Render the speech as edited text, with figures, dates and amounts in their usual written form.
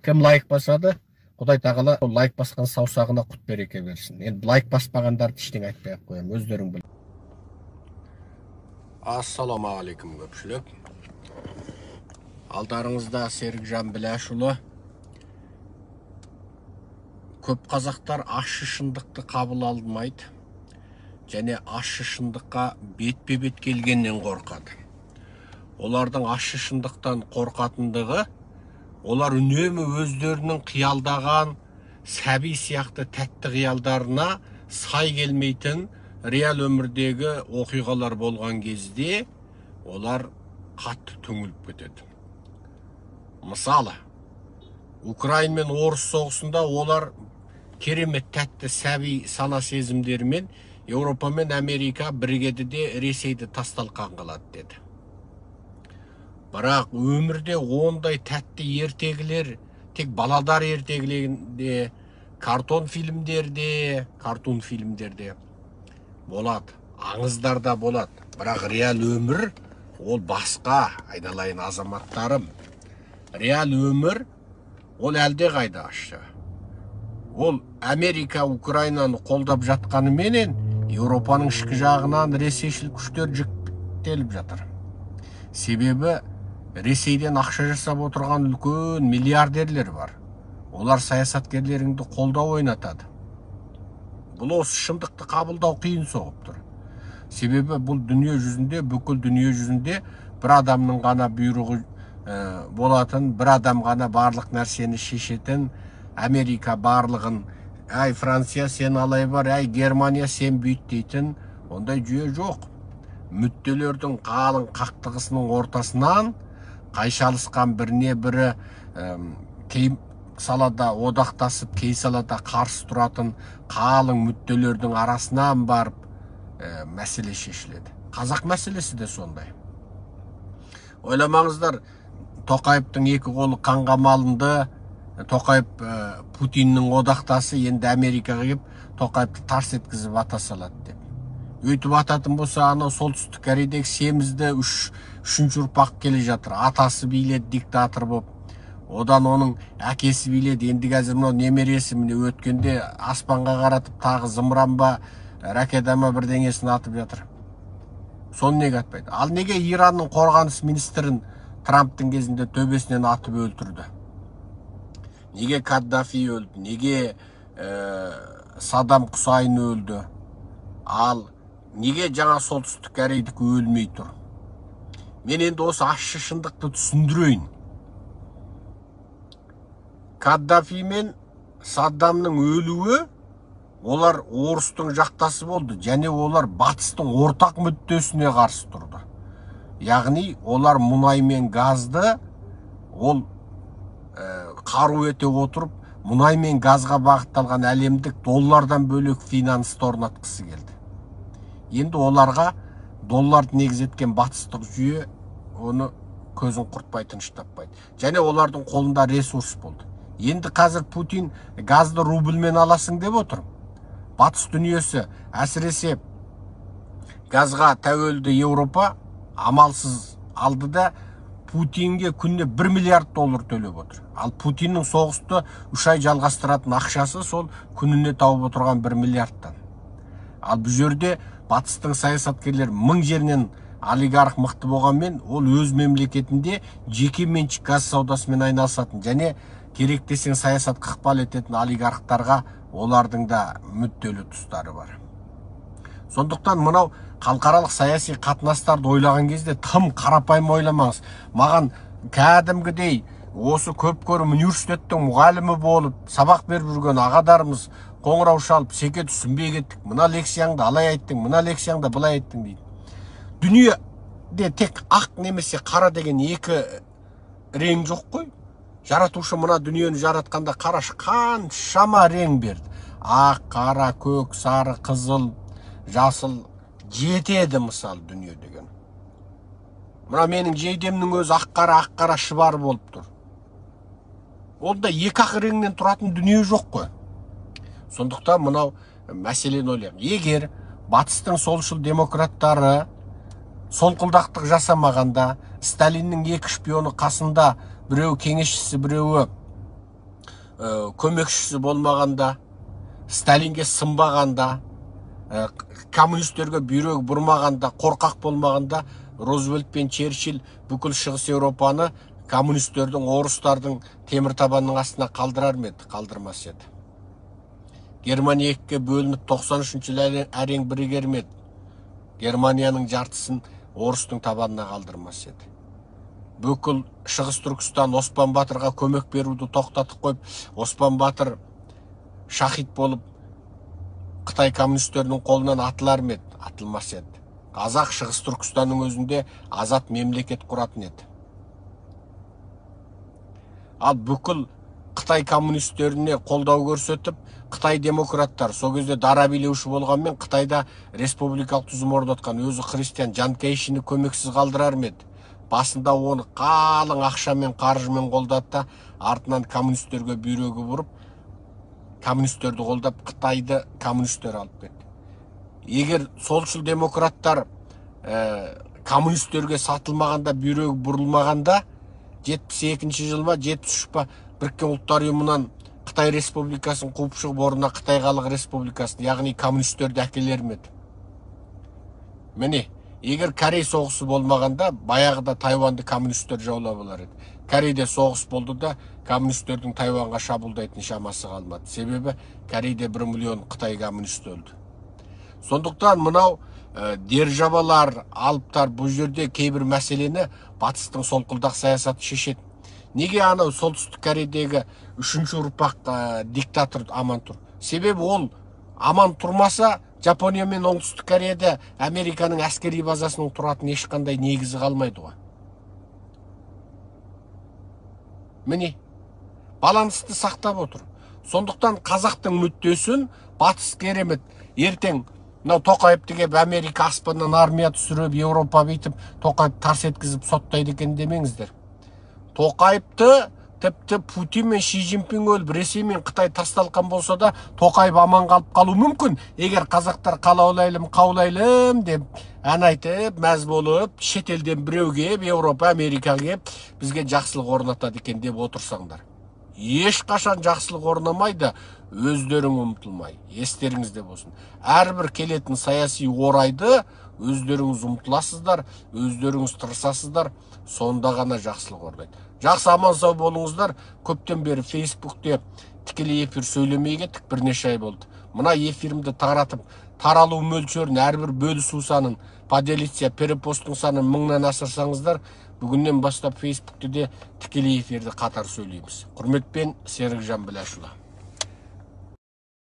Кім лайк басады, Құдай тағала ол лайк басқан саусағына құт береке берсін. Енді лайк баспағандарды ештеңе айтпай ақ қоямын, өздерің біл. Ассалаумағалейкум, көпшілік. Алдарыңызда Серікжан Біләшұлы. Көп қазақтар ащы шындықты қабыл алмайды және ащы шындыққа бетпе-бет келгеннен қорқады. Олардың ащы шындықтан қорқатындығы, олар үнемі өздерінің қиялдаған сәби сияқты тәтті қиялдарына сай келмейтін реал өмірдегі оқиғалар болған кезде олар қатты түңіліп кетеді. Мысалы, Украин мен орыс соғысында олар керемет тәтті сәби сана сезімдерімен Еуропа мен Америка бірігеді де Ресейді тас-талқан қылады деді. Бірақ өмірде ондай тәтті ертегілер тек баладар ертегілерінде, картон фильмдерде, картун фильмдерде болады, аңыздарда болады. Бірақ реал өмір ол басқа, айналайын азаматтарым. Реал өмір ол әлде қайда ащы. Ол Америка Украинаны қолдап жатқаныменен Еуропаның ішкі жағынан ресейшіл күштер жіктеліп жатыр. Себебі Ресейден ақша жасап отырған үлкен миллиардерлер бар. Олар саясаткерлеріңді қолдау ойнатады. Бұл осы шындықты қабылдау қиын соғып тұр. Себебі бұл дүние жүзінде, бүкіл дүние жүзінде бір адамның ғана бұйрығы болатын, бір адам ғана барлық нәрсені шешетін, Америка барлығын, әй Франция сен алай бар, әй Германия сен бүйт дейтін ондай жүйе жоқ. Мүдделердің қалың қақтығысының ортасынан қайшалысқан біріне бірі кей салада одақтасып, кей салада қарсы тұратын қалың мүдделердің арасынан барып мәселе шешіледі. Қазақ мәселесі де сондай. Ойламаңыздар, Тоқаевтың екі қолы қанға малынды, Тоқаев Путиннің одақтасы, енді Америкаға келіп Тоқаевты тарс еткізіп ата салады деп. Өйтіп ататын болса, анау Солтүстік Кореядегі семізді үшінші ұрпақ келе жатыр. Атасы биледі диктатор болып, одан оның әкесі биледі. Енді қазір мынау немересі міне өткенде аспанға қаратып тағы зымыран ба, ракета ма бірдеңесін атып жатыр. Соны неге атпайды? Ал неге Иранның қорғаныс министрін Трамптың кезінде төбесінен атып өлтірді? Неге Каддафи өлді? Неге Саддам Хусейн өлді? Ал неге жаңа Солтүстік Корейдікі өлмей тұр? Мен енді осы ащы шындықты түсіндірейін. Каддафи мен Саддамның өлуі, олар орыстың жақтасы болды және олар батыстың ортақ мүддесіне қарсы тұрды. Яғни олар мұнай мен газды ол қару ете отырып, мұнай мен газға бағытталған әлемдік доллардан бөлек финансты орнатқысы келді. Енді оларға долларды негіз еткен батыстық жүйе оны көзін құртпай тыныштаппайды. Және олардың қолында ресурс болды. Енді қазір Путин газды рубльмен аласың деп отыр. Батыс дүниесі, әсіресе газға тәуелді Еуропа амалсыз алды да Путинге күніне 1 миллиард доллар төлеп отыр. Ал Путиннің соғысты 3 ай жалғастыратын ақшасы сол күніне тауып отырған 1 миллиардтан. Ал бұл жерде батыстың саясаткерлері мың жерінен олигарх мықты болғанмен, ол өз мемлекетінде жеке меншік газ саудасымен айналысатын және керек десең саясатқа ықпал ететін олигархтарға олардың да мүдделі тұстары бар. Сондықтан мынау халықаралық саяси қатынастарды ойлаған кезде тым қарапайым ойламаңыз. Маған кәдімгідей осы көп көрім университеттің мұғалімі болып сабақ беріп жүрген ағадарымыз қоңырау шалып, секе түсінбей кеттік, мына лекцияңды алай айттың, мына лекцияңды былай айттың дейді. Дүниеде тек ақ немесе қара деген екі рең жоқ қой. Жаратушы мына дүниені жаратқанда қарашы қаншама рең берді. Ақ, қара, көк, сары, қызыл, жасыл жетеді мысалы дүние деген. Мына менің жейдемнің өзі ақ қара, ақ қара шұбар болып тұр. Ол да екі ақ реңнен тұратын дүние жоқ қой. Сондықтан мынау мәселені ойлаймын. Егер батыстың солшыл демократтары солқылдақтық жасамағанда, Сталиннің екі шпионы қасында, біреуі кеңесшісі, біреуі көмекшісі болмағанда, Сталинге сынбағанда, коммунистерге бүйрегі бұрмағанда, қорқақ болмағанда, Рузвельт пен Черчилль бүкіл Шығыс Еуропаны коммунистердің, орыстардың темір табанның астына қалдырар ма еді? Қалдырмас еді. Германия екіге бөлініп 93 жылы әрең бірігер ме еді? Германияның жартысын орыстың табанына қалдырмас еді. Бүкіл Шығыс Түркістан Оспан Батырға көмек беруді тоқтатып қойып, Оспан Батыр шахид болып Қытай коммунистерінің қолынан атылар ма еді? Атылмас еді. Қазақ Шығыс Түркістанның өзінде азат мемлекет құратын еді. Ал бүкіл Қытай коммунистеріне қолдау көрсетіп, Қытай демократтар сол кезде дара билеуші болғанмен Қытайда республикалық түзім орнатқан өзі христиан Жан Кайшині көмексіз қалдырар ма еді? Басында оны қалың ақшамен, қаржымен қолдады да, артынан коммунистерге бүйрегі бұрып, коммунистерді қолдап, Қытайды коммунистер алып кетті. Егер солшыл демократтар коммунистерге сатылмағанда, бүйрегі бұрылмағанда, 72 жыл ма, 73 па, Біріккен Ұлттар Ұйымынан Қытай Республикасын қуып шығып, орнына Қытай Халық Республикасын, яғни коммунистерді әкелер ме еді? Міне, егер Корей соғысы болмағанда, баяғыда Тайванды коммунистер жаулап алар еді. Корейде соғыс болды да, коммунистердің Тайванға шабуылдайтын шамасы қалмады. Себебі Корейде 1 миллион Қытай коммунисті өлді. Сондықтан мынау державалар, алыптар бұл жерде кейбір мәселені батыстың солқылдақ саясаты шешеді. Неге анау Солтүстік Корейдегі үшінші ұрпақ диктатор аман тұр? Себебі ол аман тұрмаса, Жапония мен Оңтүстік Кореяда Американың әскери базасының тұратын ешқандай негізі қалмайды ғой. Міне, балансты сақтап отыр. Сондықтан қазақтың мүддесін батыс керемет. Ертең мынау Тоқаевты кеп Америка аспаннан армия түсіріп, Еуропа бүйтіп Тоқаев тарс еткізіп соттайды екен демеңіздер. Тоқаевты тіпті Путин мен Ши Цзиньпин өліп, Ресей мен Қытай тасталқан болса да, Тоқаев аман қалып қалуы мүмкін. Егер қазақтар қалаулайлым, қаулайлым деп ән айтып, мәз болып, шетелден біреу келіп, Еуропа, Америка келіп, бізге жақсылық орнатады екен деп отырсаңдар. Ешқашан жақсылық орнамайды, өздерің ұмтылмай, естеріңізде болсын. Әрбір келетін саяси орайды өздеріңіз ұмтыласыздар, өздеріңіз тырысасыздар, сонда ғана жақсылық орнайды. Жақсы, аман сау болыңыздар. Көптен бері Фейсбукте тікелей эфир сөйлемей кеттік, бірнеше ай болды. Мына эфирімді таратып, таралу мөлшерін, әрбір бөлісу санын, поделиться, перепосттың санын 1000-нан асырсаңыздар, бүгіннен бастап Фейсбукте де тікелей эфирді қатар сөйлейміз. Құрметпен, Серікжан Біләшұлы.